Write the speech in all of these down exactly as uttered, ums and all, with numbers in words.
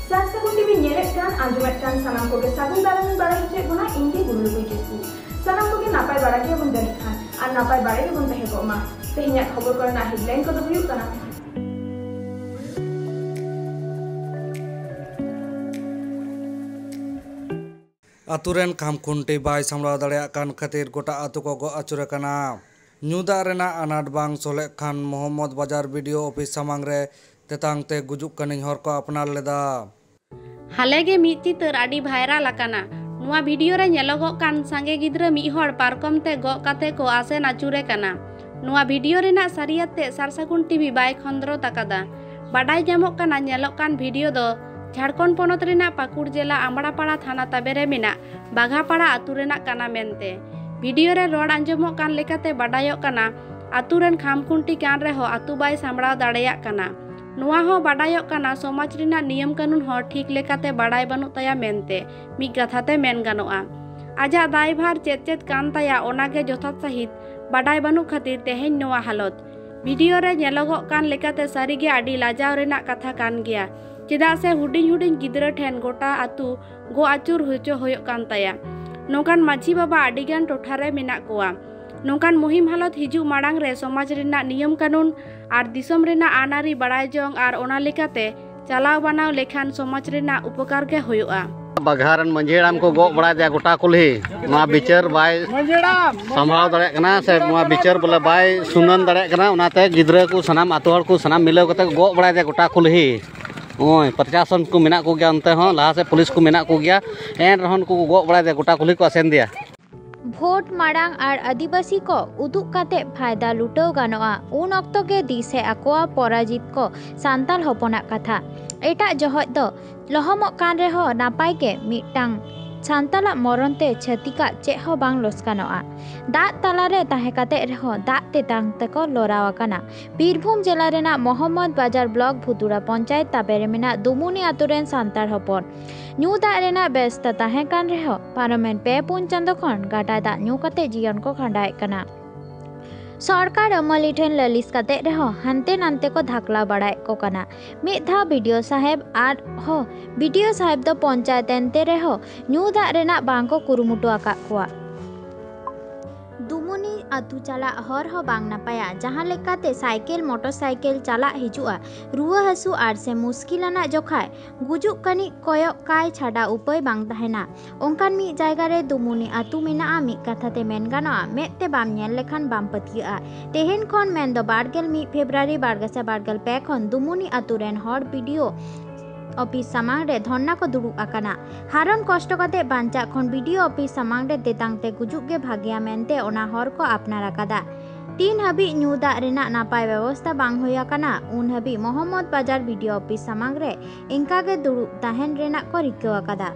ᱥᱟᱨ ᱥᱟᱹᱜᱩᱱ ᱴᱤᱵᱷᱤ ᱧᱮᱞᱮᱫ ᱠᱟᱱ, ᱟᱸᱡᱚᱢᱮᱫ ᱠᱟᱱ ᱥᱟᱱᱟᱢ ᱠᱚᱜᱮ ᱥᱟᱹᱜᱩᱱ ᱫᱟᱨᱟᱢ ᱤᱧ ᱵᱟᱲᱟᱭ ᱦᱚᱪᱚᱭᱮᱫ ᱵᱚᱱᱟ, ᱤᱧ ᱜᱮ ᱜᱩᱨᱩ ᱞᱩᱜᱩᱭ ᱠᱤᱥᱠᱩ᱾ ᱥᱟᱱᱟᱢ ᱠᱚᱜᱮ ᱱᱟᱯᱟᱭ ᱵᱟᱲᱟ ᱜᱮᱵᱚᱱ ᱡᱟᱹᱱᱤᱡ ᱠᱷᱟᱱ, ᱟᱨ ᱱᱟᱯᱟᱭ ᱵᱟᱲᱟ ᱜᱮᱵᱚᱱ ᱛᱟᱦᱮᱸ ᱠᱚᱜ ᱢᱟ᱾ ᱛᱮᱦᱮᱧᱟᱜ ᱠᱷᱚᱵᱚᱨ ᱠᱚᱨᱮᱱᱟᱜ headline ᱠᱚᱫᱚ ᱦᱩᱭᱩᱜ ᱠᱟᱱᱟ᱾ ᱟᱛᱳ ᱨᱮᱱ ᱠᱷᱟᱢᱠᱷᱩᱱᱴᱤ ᱵᱟᱭ ᱥᱟᱢᱵᱲᱟᱣ ᱫᱟᱲᱮᱭᱟᱜ ᱠᱟᱱ ᱠᱷᱟᱹᱛᱤᱨ ᱜᱚᱴᱟ ᱟᱛᱳ ᱠᱚ ᱜᱚᱜ ᱟᱹᱪᱩᱨ ᱟᱠᱟᱱᱟ᱾ ᱧᱩ ᱫᱟᱜ ᱨᱮᱱᱟᱜ ᱟᱱᱟᱴ ᱵᱟᱝ ᱥᱚᱞᱦᱮᱜ ᱠᱷᱟᱱ ᱢᱚᱦᱚᱢᱢᱚᱫᱽ ᱵᱟᱡᱟᱨ BDO ᱚᱯᱷᱤᱥ ᱥᱟᱢᱟᱝ ᱨᱮ ᱛᱮᱛᱟᱝ ᱛᱮ ᱜᱩᱡᱩᱜ ᱠᱟᱹᱱᱤᱧ ᱦᱚᱨ ᱠᱚ ᱟᱯᱱᱟᱨ ᱞᱮᱫᱟ᱾ ᱦᱟᱞᱮ ᱜᱮ ᱢᱤᱫ ᱪᱤᱛᱟᱹᱨ ᱟᱹᱰᱤ viral ᱟᱠᱟᱱᱟ᱾ ᱱᱚᱣᱟ video ᱨᱮ ᱧᱮᱞᱚᱜᱚᱜ ᱠᱟᱱ ᱥᱟᱸᱜᱮ ᱜᱤᱫᱽᱨᱟᱹ ᱢᱤᱫ ᱦᱚᱲ ᱯᱟᱨᱠᱚᱢ ᱛᱮ ᱜᱚᱜ ᱠᱟᱛᱮ ᱠᱚ ᱟᱥᱮᱱ ᱟᱹᱪᱩᱨᱮ ᱠᱟᱱᱟ᱾ ᱱᱚᱣᱟ video ᱨᱮᱱᱟᱜ ᱥᱟᱹᱨᱤᱭᱟᱛ ᱛᱮ ᱥᱟᱨᱥᱟᱹᱜᱩᱱ ᱴᱤᱵᱷᱤ ᱵᱟᱭ ᱠᱷᱚᱸᱫᱽᱨᱚᱸᱫ ᱟᱠᱟᱫᱟ᱾ ᱵᱟᱰᱟᱭ ᱧᱟᱢᱚᱜ ᱠᱟᱱᱟ, ᱧᱮᱞᱚᱜ ᱠᱟᱱ video ᱫᱚ ᱡᱷᱟᱲᱠᱷᱚᱸᱰ ᱯᱚᱱᱚᱛ ᱨᱮᱱᱟᱜ ᱯᱟᱹᱠᱩᱲ ᱡᱮᱞᱟ ᱟᱢᱲᱟᱯᱟᱲᱟ ᱛᱷᱟᱱᱟ ᱛᱟᱵᱮ ᱨᱮ ᱢᱮᱱᱟᱜ ᱵᱟᱜᱷᱟᱯᱟᱲᱟ ᱟᱹᱛᱩ ᱨᱮᱱᱟᱜ ᱠᱟᱱᱟ ᱢᱮᱱᱛᱮ᱾ video ᱨᱮ ᱨᱚᱲ ᱟᱸᱡᱚᱢᱚᱜ ᱠᱟᱱ ᱞᱮᱠᱟᱛᱮ ᱵᱟᱰᱟᱭᱚᱜ ᱠᱟᱱᱟ, ᱟᱹᱛᱩ ᱨᱮᱱ ᱠᱷᱟᱢᱠᱷᱩᱱᱴᱤ ᱠᱟᱱ ᱨᱮᱦᱚᱸ ᱟᱹᱛᱩ ᱵᱟᱭ ᱥᱟᱢᱵᱲᱟᱣ ᱫᱟᱲᱮᱭᱟᱜ ᱠᱟᱱᱟ᱾ ᱱᱚᱣᱟ ᱦᱚᱸ ᱵᱟᱰᱟᱭᱚᱜ ᱠᱟᱱᱟ, ᱥᱚᱢᱟᱡᱽ ᱨᱮᱱᱟᱜ ᱱᱤᱭᱚᱢ ᱠᱟᱹᱱᱩᱱ ᱦᱚᱸ ᱴᱷᱤᱠ ᱞᱮᱠᱟᱛᱮ ᱵᱟᱰᱟᱭ ᱵᱟᱹᱱᱩᱜ ᱛᱟᱭᱟ ᱢᱮᱱᱛᱮ ᱢᱤᱫ ᱠᱟᱛᱷᱟ ᱛᱮ ᱢᱮᱱ ᱜᱟᱱᱚᱜᱼᱟ᱾ ᱟᱡᱟᱜ ᱫᱟᱭᱵᱷᱟᱨ ᱪᱮᱫ ᱪᱮᱫ ᱠᱟᱱ ᱛᱟᱭᱟ, ᱚᱱᱟ ᱜᱮ ᱡᱚᱛᱷᱟᱛ ᱥᱟᱹᱦᱤᱡ ᱵᱟᱰᱟᱭ ᱵᱟᱹᱱᱩᱜ ᱠᱷᱟᱹᱛᱤᱨ ᱛᱮᱦᱮᱧ ᱱᱚᱣᱟ ᱦᱟᱞᱚᱛ᱾ video ᱨᱮ ᱧᱮᱞᱚᱜᱚᱜ ᱠᱟᱱ ᱞᱮᱠᱟᱛᱮ ᱥᱟᱹᱨᱤᱜᱮ ᱟᱹᱰᱤ ᱞᱟᱡᱟᱣ ᱨᱮᱱᱟᱜ ᱠᱟᱛᱷᱟ ᱠᱟᱱ ᱜᱮᱭᱟ, ᱪᱮᱫᱟᱜ ᱥᱮ ᱦᱩᱰᱤᱧ ᱦᱩᱰᱤᱧ ᱜᱤᱫᱽᱨᱟᱹ ᱴᱷᱮᱱ ᱜᱚᱴᱟ ᱟᱹᱛᱩ ᱜᱚᱜ ᱟᱹᱪᱩᱨ ᱦᱚᱪᱚ ᱦᱩᱭᱩᱜ ᱠᱟᱱ ᱛᱟᱭᱟ᱾ ᱱᱚᱝᱠᱟᱱ ᱢᱟᱹᱡᱷᱤ ᱵᱟᱵᱟ ᱟᱹᱰᱤᱜᱟᱱ ᱴᱚᱴᱷᱟ ᱨᱮ ᱢᱮᱱᱟᱜ ᱠᱚᱣᱟ᱾ ᱱᱚᱝᱠᱟᱱ ᱢᱩᱦᱤᱢ ᱦᱟᱞᱚᱛ ᱦᱤᱡᱩᱜ ᱢᱟᱲᱟᱝ ᱨᱮ ᱥᱚᱢᱟᱡᱽ ᱨᱮᱱᱟᱜ ᱱᱤᱭᱚᱢ ᱠᱟᱹᱱᱩᱱ ᱟᱨ ᱫᱤᱥᱚᱢ ᱨᱮᱱᱟᱜ ᱟᱹᱱ ᱟᱹᱨᱤ ᱵᱟᱲᱟᱭ ᱡᱚᱝ ᱟᱨ ᱚᱱᱟ ᱞᱮᱠᱟᱛᱮ ᱪᱟᱞᱟᱣ ᱵᱟᱱᱟᱣ ᱞᱮᱠᱷᱟᱱ ᱥᱚᱢᱟᱡᱽ ᱨᱮᱱᱟᱜ ᱩᱯᱚᱠᱟᱨ ᱜᱮ ᱦᱩᱭᱩᱜᱼᱟ᱾ ᱵᱟᱜᱷᱟ ᱨᱮᱱ ᱢᱟᱹᱡᱷᱤ ᱦᱟᱲᱟᱢ ᱠᱚ ᱜᱚᱜ ᱵᱟᱲᱟᱭᱮᱫᱟ ᱜᱚᱴᱟ ᱠᱩᱞᱦᱤ, ᱱᱚᱣᱟ ᱵᱤᱪᱟᱹᱨ ᱵᱟᱭ ᱥᱟᱢᱵᱲᱟᱣ ᱫᱟᱲᱮᱭᱟᱜ ᱠᱟᱱᱟ ᱥᱮ ᱱᱚᱣᱟ ᱵᱤᱪᱟᱹᱨ ᱵᱚᱞᱮ ᱵᱟᱭ ᱥᱩᱱᱟᱹᱱ ᱫᱟᱲᱮᱭᱟᱜ ᱠᱟᱱᱟ, ᱚᱱᱟᱛᱮ ᱜᱤᱫᱽᱨᱟᱹ ᱠᱚ ᱥᱟᱱᱟᱢ ᱟᱛᱳ ᱦᱚᱲ ᱠᱚ ᱥᱟᱱᱟᱢ ᱢᱤᱞᱟᱹᱣ ᱠᱟᱛᱮ ᱠᱚ ᱜᱚᱜ ᱵᱟᱲᱟᱭᱮᱫᱟ ᱜᱚᱴᱟ ᱠᱩᱞᱦᱤ᱾ ᱱᱚᱜᱼᱚᱭ ᱯᱨᱚᱥᱟᱥᱚᱱ ᱠᱚ ᱢᱮᱱᱟᱜ ᱠᱚᱜᱮᱭᱟ ᱚᱱᱛᱮ ᱦᱚᱸ, ᱞᱟᱦᱟ ᱥᱮᱫ ᱯᱩᱞᱤᱥ ᱠᱚ ᱢᱮᱱᱟᱜ ᱠᱚᱜᱮᱭᱟ, ᱮᱱ ᱨᱮᱦᱚᱸ ᱱᱩᱠᱩ ᱠᱚ ᱜᱚᱜ ᱵᱟᱲᱟᱭᱮᱫᱟ ᱜᱚᱴᱟ ᱠᱩᱞᱦᱤ ᱠᱚ ᱟᱥᱮᱱ ᱫᱮᱭᱟ᱾ ᱵᱷᱳᱴ ᱢᱟᱲᱟᱝ ᱟᱨ ᱟᱹᱫᱤᱵᱟᱹᱥᱤ ᱠᱚ ᱩᱫᱩᱜ ᱠᱟᱛᱮ ᱯᱷᱟᱭᱫᱟ ᱞᱩᱴᱟᱹᱣ ᱜᱟᱱᱚᱜᱼᱟ, ᱩᱱ ᱚᱠᱛᱚ ᱜᱮ ᱫᱤᱥ ᱦᱮᱡ ᱟᱠᱚᱣᱟ ᱯᱚᱨᱟᱡᱤᱛ ᱠᱚ ᱥᱟᱱᱛᱟᱞ ᱦᱚᱯᱚᱱᱟᱜ ᱠᱟᱛᱷᱟ᱾ ᱮᱴᱟᱜ ᱡᱚᱦᱚᱜ ᱫᱚ ᱞᱚᱦᱚᱢᱚᱜ ᱠᱟᱱ ᱨᱮᱦᱚᱸ ᱱᱟᱯᱟᱭ ᱜᱮ, ᱢᱤᱫᱴᱟᱝ ᱥᱟᱱᱛᱟᱞᱟᱜ ᱢᱚᱨᱚᱱ ᱛᱮ ᱪᱷᱟᱹᱛᱤᱠᱟᱜ ᱪᱮᱫ ᱦᱚᱸ ᱵᱟᱝ ᱞᱚᱥᱠᱟᱱᱚᱜᱼᱟ᱾ ᱫᱟᱜ ᱛᱟᱞᱟᱨᱮ ᱛᱟᱦᱮᱸ ᱠᱟᱛᱮ ᱨᱮᱦᱚᱸ ᱫᱟᱜ ᱛᱮᱛᱟᱝ ᱛᱮᱠᱚ ᱞᱚᱨᱟᱣ ᱟᱠᱟᱱᱟ᱾ ᱵᱤᱨᱵᱷᱩᱢ ᱡᱮᱞᱟ ᱨᱮᱱᱟᱜ ᱢᱚᱦᱚᱢᱢᱚᱫᱽ ᱵᱟᱡᱟᱨ ᱵᱞᱚᱠ ᱵᱷᱩᱛᱩᱲᱟ ᱯᱚᱧᱪᱟᱭᱮᱛ ᱛᱟᱵᱮ ᱨᱮ ᱢᱮᱱᱟᱜ ᱫᱩᱢᱩᱱᱤ ᱟᱛᱳ ᱨᱮᱱ ᱥᱟᱱᱛᱟᱲ ᱦᱚᱯᱚᱱ᱾ ᱧᱩ ᱫᱟᱜ ᱨᱮᱱᱟᱜ ᱵᱮᱵᱚᱥᱛᱟ ᱛᱟᱦᱮᱸ ᱠᱟᱱ ᱨᱮᱦᱚᱸ ᱯᱟᱨᱚᱢᱮᱱ ᱯᱮ ᱯᱩᱱ ᱪᱟᱸᱫᱚ ᱠᱷᱚᱱ ᱜᱟᱰᱟ ᱫᱟᱜ ᱧᱩ ᱠᱟᱛᱮ ᱡᱤᱭᱚᱱ ᱠᱚ ᱠᱷᱟᱸᱰᱟᱣᱮᱫ ᱠᱟᱱᱟ᱾ ᱥᱚᱨᱠᱟᱨ ᱟᱹᱢᱟᱹᱞᱤ ᱴᱷᱮᱱ ᱞᱟᱹᱞᱤᱥ ᱠᱟᱛᱮ ᱨᱮᱦᱚᱸ ᱦᱟᱱᱛᱮ ᱱᱟᱱᱛᱮ ᱠᱚ ᱫᱷᱟᱠᱞᱟᱣ ᱵᱟᱲᱟᱭᱮᱫ ᱠᱚ ᱠᱟᱱᱟ᱾ ᱢᱤᱫ ᱫᱷᱟᱣ ᱵᱤ ᱰᱤ ᱳ ᱥᱟᱦᱮᱵᱽ ᱟᱨ ᱦᱚᱸ ᱵᱤ ᱰᱤ ᱳ ᱥᱟᱦᱮᱵᱽ ᱫᱚ ᱯᱚᱧᱪᱟᱭᱮᱛ ᱮᱱᱛᱮ ᱨᱮᱦᱚᱸ ᱧᱩ ᱫᱟᱜ ᱨᱮᱱᱟᱜ ᱵᱟᱝ ᱠᱚ ᱠᱩᱨᱩᱢᱩᱴᱩ ᱟᱠᱟᱫ ᱠᱚᱣᱟ᱾ ᱫᱩᱢᱩᱱᱤ ᱟᱹᱛᱩ ᱪᱟᱞᱟᱜ ᱦᱚᱨ ᱦᱚᱸ ᱵᱟᱝ ᱱᱟᱯᱟᱭᱟ, ᱡᱟᱦᱟᱸ ᱞᱮᱠᱟᱛᱮ ᱥᱟᱭᱠᱮᱞ, ᱢᱚᱴᱚᱨ ᱥᱟᱭᱠᱮᱞ ᱪᱟᱞᱟᱜ ᱦᱤᱡᱩᱜᱼᱟ, ᱨᱩᱣᱟᱹ ᱦᱟᱹᱥᱩ ᱟᱨ ᱥᱮ ᱢᱩᱥᱠᱤᱞ ᱟᱱᱟᱜ ᱡᱚᱠᱷᱟᱭ ᱜᱩᱡᱩᱜ ᱠᱟᱹᱱᱤᱡ ᱠᱚᱭᱚᱜ ᱠᱟᱭ ᱪᱷᱟᱰᱟ ᱩᱯᱟᱹᱭ ᱵᱟᱝ ᱛᱟᱦᱮᱱᱟ᱾ ᱚᱱᱠᱟᱱ ᱢᱤᱫ ᱡᱟᱭᱜᱟ ᱨᱮ ᱫᱩᱢᱩᱱᱤ ᱟᱹᱛᱩ ᱢᱮᱱᱟᱜᱼᱟ, ᱢᱤᱫ ᱠᱟᱛᱷᱟ ᱛᱮ ᱢᱮᱱ ᱜᱟᱱᱚᱜᱼᱟ, ᱢᱮᱫ ᱛᱮ ᱵᱟᱢ ᱧᱮᱞ ᱞᱮᱠᱷᱟᱱ ᱵᱟᱢ ᱯᱟᱹᱛᱭᱟᱹᱜᱼᱟ᱾ ᱛᱮᱦᱮᱧ ᱠᱷᱚᱱ ᱢᱮᱱᱫᱚ ᱵᱟᱨᱜᱮᱞ ᱢᱤᱫ ᱯᱷᱮᱵᱽᱨᱩᱣᱟᱨᱤ ᱵᱟᱨ ᱜᱮᱥᱟᱭ ᱵᱟᱨᱜᱮᱞ ᱯᱮ ᱠᱷᱚᱱ ᱫᱩᱢᱩᱱᱤ ᱟᱹᱛᱩ ᱨᱮᱱ ᱦᱚᱲ ᱵᱤ ᱰᱤ ᱳ ᱚᱯᱷᱤᱥ ᱥᱟᱢᱟᱝ ᱨᱮ ᱫᱷᱚᱨᱱᱟ ᱠᱚ ᱫᱩᱲᱩᱵ ᱟᱠᱟᱱᱟ᱾ ᱦᱟᱨᱚᱱ ᱠᱚᱥᱴᱚ ᱠᱟᱛᱮ ᱵᱟᱧᱪᱟᱜ ᱠᱷᱚᱱ ᱵᱤ ᱰᱤ ᱳ ᱚᱯᱷᱤᱥ ᱥᱟᱢᱟᱝ ᱨᱮ ᱛᱮᱛᱟᱝ ᱛᱮ ᱜᱩᱡᱩᱜ ᱜᱮ ᱵᱷᱟᱜᱮᱭᱟ ᱢᱮᱱᱛᱮ ᱚᱱᱟ ᱦᱚᱨ ᱠᱚ ᱟᱯᱱᱟᱨ ᱟᱠᱟᱫᱟ᱾ ᱛᱤᱱ ᱦᱟᱹᱵᱤᱡ ᱧᱩ ᱫᱟᱜ ᱨᱮᱱᱟᱜ ᱱᱟᱯᱟᱭ ᱵᱮᱵᱚᱥᱛᱷᱟ ᱵᱟᱝ ᱦᱩᱭ ᱟᱠᱟᱱᱟ, ᱩᱱ ᱦᱟᱹᱵᱤᱡ ᱢᱚᱦᱚᱢᱢᱚᱫᱽ ᱵᱟᱡᱟᱨ ᱵᱤ ᱰᱤ ᱳ ᱚᱯᱷᱤᱥ ᱥᱟᱢᱟᱝ ᱨᱮ ᱤᱱᱠᱟ ᱜᱮ ᱫᱩᱲᱩᱵ ᱛᱟᱦᱮᱱ ᱨᱮᱱᱟᱜ ᱠᱚ ᱨᱤᱠᱟᱹ ᱟᱠᱟᱫᱟ᱾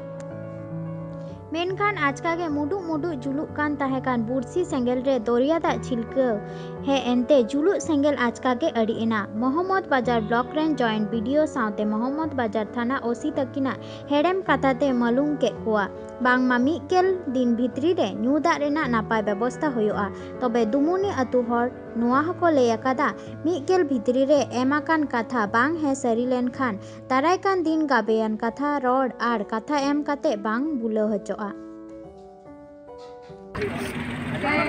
ᱢᱮᱱᱠᱷᱟᱱ ᱟᱪᱠᱟ ᱜᱮ ᱢᱩᱰᱩᱜ ᱢᱩᱰᱩᱜ ᱡᱩᱞᱩᱜ ᱠᱟᱱ ᱛᱟᱦᱮᱸ ᱠᱟᱱ ᱵᱩᱨᱥᱤ ᱥᱮᱸᱜᱮᱞ ᱨᱮ ᱫᱚᱨᱭᱟ ᱫᱟᱜ ᱪᱷᱤᱞᱠᱟᱹᱣ ᱦᱮᱡ ᱮᱱᱛᱮ ᱡᱩᱞᱩᱜ ᱥᱮᱸᱜᱮᱞ ᱟᱪᱠᱟ ᱜᱮ ᱟᱹᱲᱤᱡ ᱮᱱᱟ᱾ ᱢᱚᱦᱚᱢᱢᱚᱫᱽ ᱵᱟᱡᱟᱨ ᱵᱞᱚᱠ ᱨᱮᱱ ᱡᱚᱭᱮᱱᱴ ᱵᱤ ᱰᱤ ᱳ ᱥᱟᱶᱛᱮ ᱢᱚᱦᱚᱢᱢᱚᱫᱽ ᱵᱟᱡᱟᱨ ᱛᱷᱟᱱᱟ ᱳ ᱥᱤ ᱛᱟᱹᱠᱤᱱᱟᱜ ᱦᱮᱲᱮᱢ ᱠᱟᱛᱷᱟ ᱛᱮ ᱢᱟᱹᱞᱩᱢ ᱠᱮᱫ ᱠᱚᱣᱟ, ᱵᱟᱝᱢᱟ ᱢᱤᱫ ᱜᱮᱞ ᱫᱤᱱ ᱵᱷᱤᱛᱨᱤ ᱨᱮ ᱧᱩ ᱫᱟᱜ ᱨᱮᱱᱟᱜ ᱱᱟᱯᱟᱭ ᱵᱮᱵᱚᱥᱛᱟ ᱦᱩᱭᱩᱜᱼᱟ᱾ ᱛᱚᱵᱮ ᱫᱩᱢᱩᱱᱤ ᱟᱹᱛᱩ ᱦᱚᱲ ᱱᱚᱣᱟ ᱦᱚᱸᱠᱚ ᱞᱟᱹᱭ ᱟᱠᱟᱫᱟ, ᱢᱤᱫ ᱜᱮᱞ ᱵᱷᱤᱛᱨᱤ ᱨᱮ ᱮᱢ ᱟᱠᱟᱱ ᱠᱟᱛᱷᱟ ᱵᱟᱝ ᱦᱮᱸ ᱥᱟᱹᱨᱤ ᱞᱮᱱᱠᱷᱟᱱ ᱫᱟᱨᱟᱭ ᱠᱟᱱ ᱫᱤᱱ ᱜᱟᱵᱮᱭᱟᱱ ᱠᱟᱛᱷᱟ ᱨᱚᱲ ᱟᱨ ᱠᱟᱛᱷᱟ ᱮᱢ ᱠᱟᱛᱮ ᱵᱟᱝ ᱵᱩᱞᱟᱹᱣ ᱦᱚᱪᱚᱜᱼᱟ᱾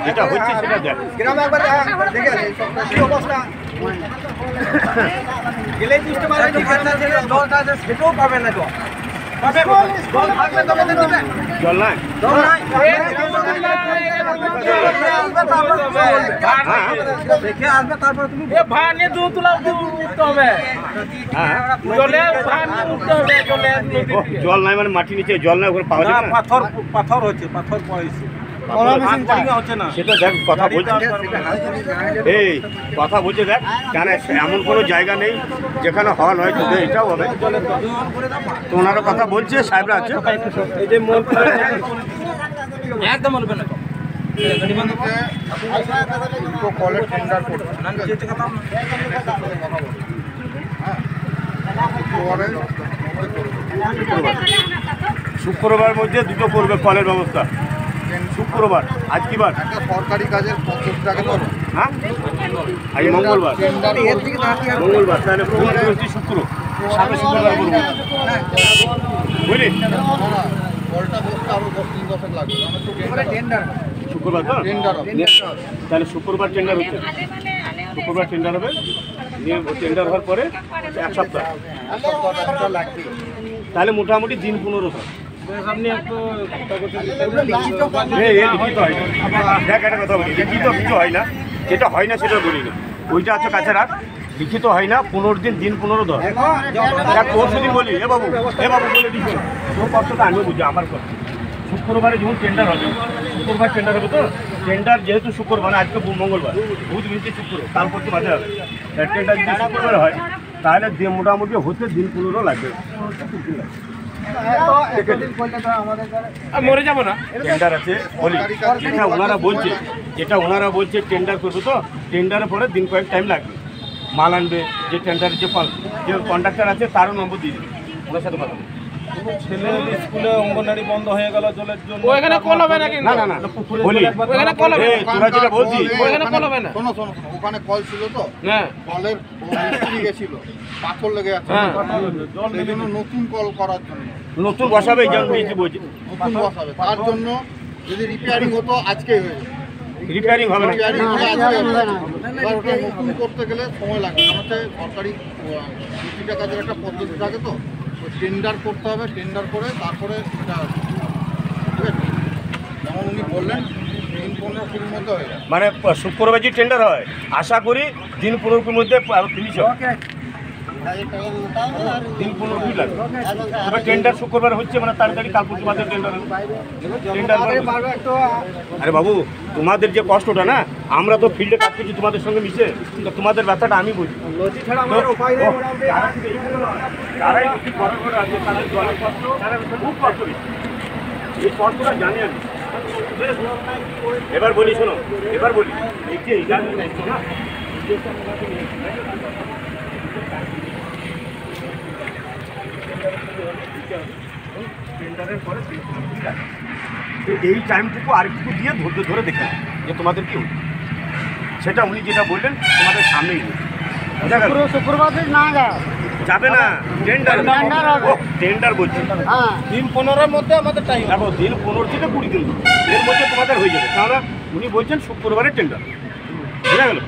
যেটা হচ্ছে সেটা দেখ। গ্রামে একবার দেখে আসি, কি অবস্থা? গেলেই বুঝতে পারবে যে বাচ্চা ছেলে জলটা আছে, সেটাও পাবে না জল। পাবে কোথায়? জল থাকবে তবে তো দেবে। জল নাই? জল নাই। হ্যাঁ। দেখে আসবে, তারপরে তুমি এ ভাড়া নিয়ে দু তুলা উঠতে হবে। হ্যাঁ। জলে ভাড়া নিয়ে উঠতে হবে, জলে নদী ও, থেকে। জল নাই মানে মাটি নিচে জল নাই, ওখানে পাওয়া না, যাবে না? পাথর পাথর হচ্ছে, পাথর পড়েছে। পাথর হাত বোরিং হচ্ছে না। সেটা দেখ, কথা বলছে। এই কথা বলছে দেখ, কেন এমন কোনো জায়গা নেই যেখানে হল হয়, তোদের এটাও হবে। তো ওনারা কথা বলছে, সাহেবরা আছে। এই যে মন একদম বলবে না। দুটো কলের টেন্ডার করছে। শুক্রবারে শুক্রবার মধ্যে দুটো করবে কলের ব্যবস্থা। শুক্রবার, আজ কি বার? একটা সরকারি কাজের পঞ্চাশ টাকা ধরো। হ্যাঁ, আজ মঙ্গলবার। মঙ্গলবার, তাহলে পরশু হচ্ছে শুক্র, সামনে শুক্রবার করবো। বুঝলি? কলটা বসতে আরো দশ দিন দশেক লাগবে, কারণ একটু টেন্ডার হবে। শুক্রবার তো? টেন্ডার হবে। তাহলে শুক্রবার টেন্ডার হচ্ছে, শুক্রবার টেন্ডার হবে। নিয়ে টেন্ডার হওয়ার পরে এক সপ্তাহ। এক সপ্তাহ লাগবে। তাহলে মোটামুটি দিন পনেরো হয়। এ, এ লিখিত হয় না। দেখ, একটা কথা বলি, লিখিত কিছু হয় না, যেটা হয় না সেটা বলি না। ওইটা আছে কাছে রাখ, লিখিত হয় না, পনেরো দিন, দিন পনেরো ধর। দেখ, পরশু দিন বলি, এ বাবু, এ বাবু বলে দিচ্ছি, তোর কষ্টটা আমিও বুঝি, আমার কষ্ট। শুক্রবারে যখন টেন্ডার হবে, শুক্রবার টেন্ডার হবে তো, টেন্ডার যেহেতু শুক্রবার, আজকে বু-, মঙ্গলবার, বুধ, বৃহস্পতি, শুক্র, কাল পরশু বাদে হবে। টেন্ডার যদি শুক্রবার হয়, তাহলে দিয়ে মোটামুটি হতে দিন পনেরো লাগবে। আর মরে যাবো না। টেন্ডার আছে, বলি, যেটা ওনারা বলছে, যেটা ওনারা বলছে টেন্ডার করবে তো, টেন্ডারের পরে দিন কয়েক টাইম লাগবে। মাল আনবে, যে টেন্ডারের যে কন-, যে কন্ট্রাক্টর আছে তারও নম্বর দিয়ে দিবে, ওনার সাথে কথা বলবে। ছেলের স্কুলে অঙ্গনওয়াড়ি বন্ধ হয়ে গেল জলের জন্য। ও এখানে কল হবে নাকি? না, না, না। পুকুরে বলি, জল একবার ওখানে কল হবে এ, না। তোরা যেটা বলছিস, ওখানে কল হবে না। শোনো, শোনো, শোনো, ওখানে কল ছিল তো, হ্যাঁ। কলের ও মিস্ত্রি গেছিল, পাথর লেগে আছে। হ্যাঁ। সেই জন্য নতুন কল করার জন্য। নতুন বসাবে, এই জন্য মিস্ত্রি বলছে। নতুন বসাবে, তার জন্য যদি রিপেয়ারিং হতো আজকেই হয়ে যেত। রিপেয়ারিং হবে না। রিপেয়ারিং হলে আজকে হবে। এবার ওটা নতুন করতে গেলে সময় লাগে, কারণ হচ্ছে সরকারি, আহ, প্রতিটা কাজের একটা পদ্ধতি থাকে তো, টেন্ডার করতে হবে, টেন্ডার করে তারপরে এটা, ঠিক আছে? যেমন উনি বললেন, দিন পনেরো কুড়ির মধ্যে হয়ে যাবে। মানে, প-, শুক্রবার যদি টেন্ডার হয়, আশা করি দিন পনেরো কুড়ির মধ্যে প-, ফিনিশ হবে। দিন পনেরো কুড়ি লাগবে। তবে টেন্ডার শুক্রবার হচ্ছে, মানে, তাড়াতাড়ি কাল পরশু বাদে টেন্ডার হবে। টেন্ডার আরে বাবু, তোমাদের যে কষ্টটা না, আমরা তো ফিল্ডে কাজ করছি তোমাদের সঙ্গে মিশে, তো তোমাদের ব্যথাটা আমি বুঝি। লজি ছাড়া আমাদের উপায় নেই, ও, মোটামুটি। যারা, যারাই কি বড় বড় আছে, তাদের জলের কষ্ট, খুব কষ্ট হচ্ছে। এই কষ্টটা জানি আমি। এবার বলি, শোনো, এবার বলি, এই যে এই জায়গাটা দেখছি না, টেন্ডারের পরে তো এই টাইমটুকু আর একটু দিয়ে ধৈর্য ধরে দেখে যে তোমাদের কি হচ্ছে। সেটা উনি যেটা বললেন তোমাদের সামনেই হলো। বুঝা গেল? শুক্র- শুক্রবার দিন না যায়। যাবে না, টেন্ডার। টেন্ডার হবে। ও, টেন্ডার বলছি। হ্যাঁ। দিন পনেরোর মধ্যে আমাদের টাইম। দেখো, দিন পনেরো থেকে কুড়ি দিন, এর মধ্যে তোমাদের হয়ে যাবে। তাহলে উনি বলছেন শুক্রবারে টেন্ডার। বুঝা গেল?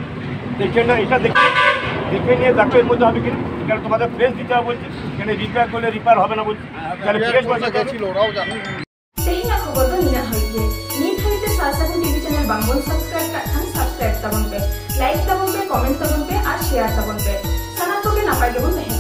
এই টেন্ডার এটা দেখে, দেখে নিয়ে দেখো এর মধ্যে হবে কি। এখানে তোমাদের ফ্রেশ দিতে হবে বলছে, এখানে রিপেয়ার করলে রিপেয়ার হবে না বলছে। তাহলে ফ্রেশ বসে গেছিল, ওরাও জানে। ᱛᱮᱦᱮᱧᱟᱜ ᱠᱷᱚᱵᱚᱨ ᱫᱚ ᱱᱤᱱᱟᱹᱜ ᱦᱟᱹᱵᱤᱡ ᱜᱮ᱾ ᱱᱤᱛ ᱦᱟᱹᱵᱤᱡ ᱛᱮ ᱥᱟᱨ ᱥᱟᱹᱜᱩᱱ ᱴᱤᱵᱷᱤ ᱪᱮᱱᱮᱞ ᱵᱟᱝᱵᱚᱱ ᱥᱟᱵᱥᱠᱨᱟᱭᱤᱵ ᱠᱟᱜ ᱠᱷᱟᱱ ᱥᱟᱵᱥᱠᱨᱟᱭᱤᱵ ᱛᱟᱵᱚᱱ ᱯᱮ, ᱞᱟᱭᱤᱠ ᱛᱟᱵᱚᱱ ᱯᱮ, ᱠᱚᱢᱮᱱᱴ ᱛᱟᱵᱚᱱ ᱯᱮ ᱟᱨ ᱥᱮᱭᱟᱨ ᱛᱟᱵᱚᱱ ᱯᱮ᱾ ᱥᱟᱱᱟᱢ ᱠᱚᱜᱮ ᱱᱟᱯᱟᱭ ᱜᱮᱵᱚᱱ ᱛᱟᱦᱮᱱᱟ᱾